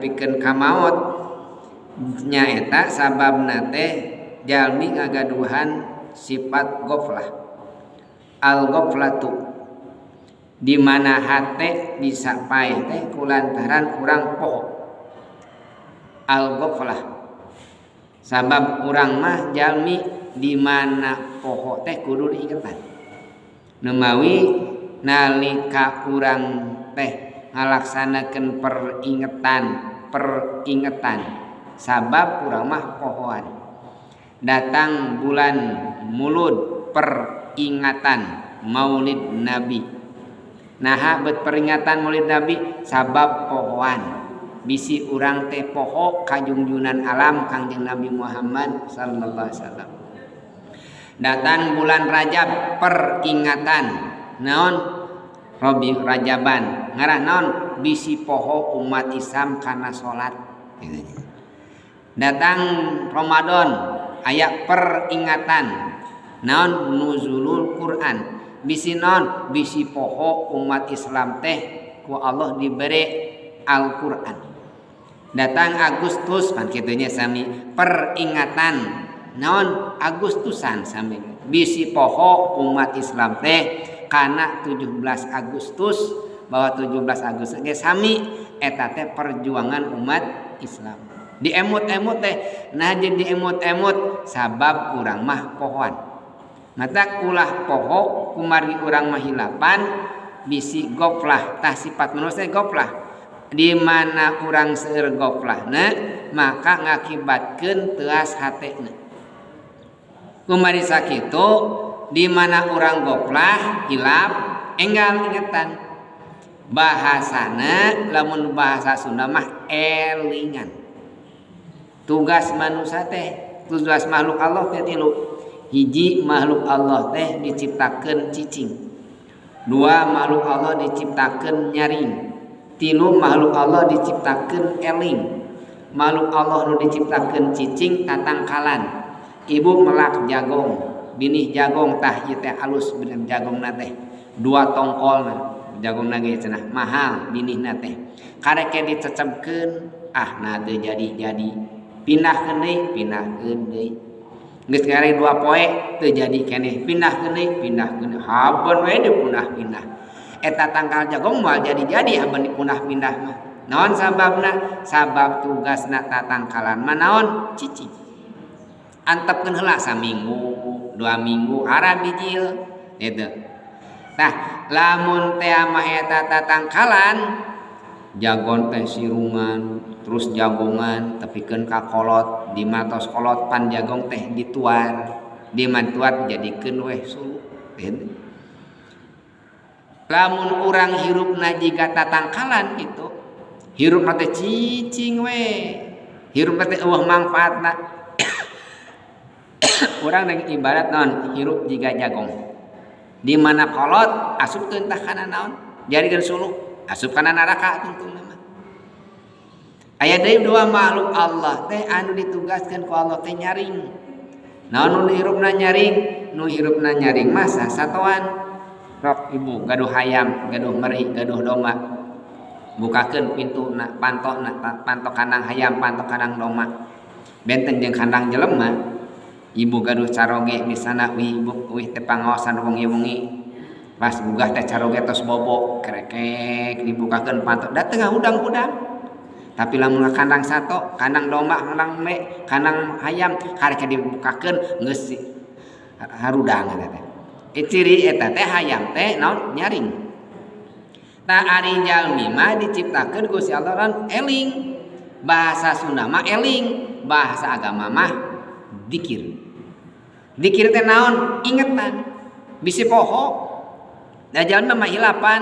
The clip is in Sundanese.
Pikeun ka maot nyaeta sababna teh jalmi ngagaduhan sifat ghaflah. Al ghaflatu di mana hate bisa paeh teh kulantaran urang poho. Al ghaflah sabab urang mah jalmi di mana poho teh kudu diingetan. Nemawi nalika urang teh ngalaksanakeun peringatan sabab urang mah pohoan. Datang bulan Mulud peringatan Maulid Nabi. Naha bet peringatan Maulid Nabi sabab pohoan. Bisi urang teh poho kajungjunan alam Kangjeng Nabi Muhammad sallallahu alaihi wasallam. Datang bulan Rajab peringatan naon Robi Rajaban ngarah naon bisi poho umat Islam karena salat. Datang Ramadan aya peringatan naon nuzulul Quran bisi naon bisi poho umat Islam teh ku Allah diberi Al-Quran. Datang Agustus pan kitunya sami peringatan naon Agustusan sami bisi poho umat Islam teh kana 17 Agustus bahwa 17 Agustus ge sami eta teh perjuangan umat Islam. Diemut-emut teh nah jadi diemut-emut sabab urang mah pohoan. Matak ulah poho kumargi urang mah hilapan bisi goflah tah sifat manusia goflah. Di mana urang seueur goflahna maka ngakibatkeun teuas hatena. Kumargi sakitu di mana urang goflah hilap enggal ingetan. Bahasana lamun bahasa Sunda mah elingan. Tugas manusia teh, tugas makhluk Allah teh tilu. Hiji makhluk Allah teh diciptakeun cicing. Dua makhluk Allah diciptakeun nyaring. Tilu makhluk Allah diciptakeun eling. Makhluk Allah nu diciptakeun cicing tatangkalan. Ibu melak jagong, binih jagong tah ieu teh alus bener jagongna teh. Dua tongkolna jagongna ge cenah mahal binihna teh. Karek dicecebkeun ah na teu jadi-jadi. Pindahkeun deui, pindahkeun deui. Geus ngare dua poe teu jadi keneh, pindahkeun deui, pindahkeun. Haben we dipundah-pindah. Eta tangkal jagong moal jadi-jadi haben dipundah-pindah mah. Naon sababna? Sabab tugasna tatangkalan mah naon? Cicing. Antepkeun heula saminggu, 2 minggu arah bijil gitu. Tah lamun teh mah eta tatangkalan jagon teh sirungan terus jagongan tepikeun ka kolot di matos kolot pan jagong teh dituar di mantuar jadikeun weh suluh gitu. Lamun urang hirupna jiga tatangkalan gitu hirupna teh cicing we hirupna teh eueuh mangfaatna. Urang dengan ibarat naon hirup jiga jagong di mana kolot asupkeun tah kana naon jadikeun suluh asup kana neraka tungtungna mah. Aya deui dua makhluk Allah teh anu ditugaskeun ku Allah teh nyaring. Naon nu hirupna nyaring? Nu hirupna nyaring mah sasatoan. Rok ibu gaduh hayam, gaduh meri, gaduh domba. Bukakeun pintuna, pantona, panto kandang hayam, panto kandang domba. Benten jeung kandang jelema. Ibu gaduh caroge misalna wih ibu wih teh pangaosan wengi-wengi. Pas gugah teh caroge tos bobo krekek dibukakeun panto da teu ngahudang-hudang. Tapi lamun kandang sato, kandang domba, kandang me, kandang hayam karek dibukakeun geus harudang eta teh. Ciri eta teh hayam teh naon nyaring. Tah ari jalmi mah diciptakeun Gusti Allah kan eling. Bahasa Sunda mah eling, bahasa agama mah dikir. Dikir teh naon? Ingetan. Bisi poho. Da jalmi mah hilapan.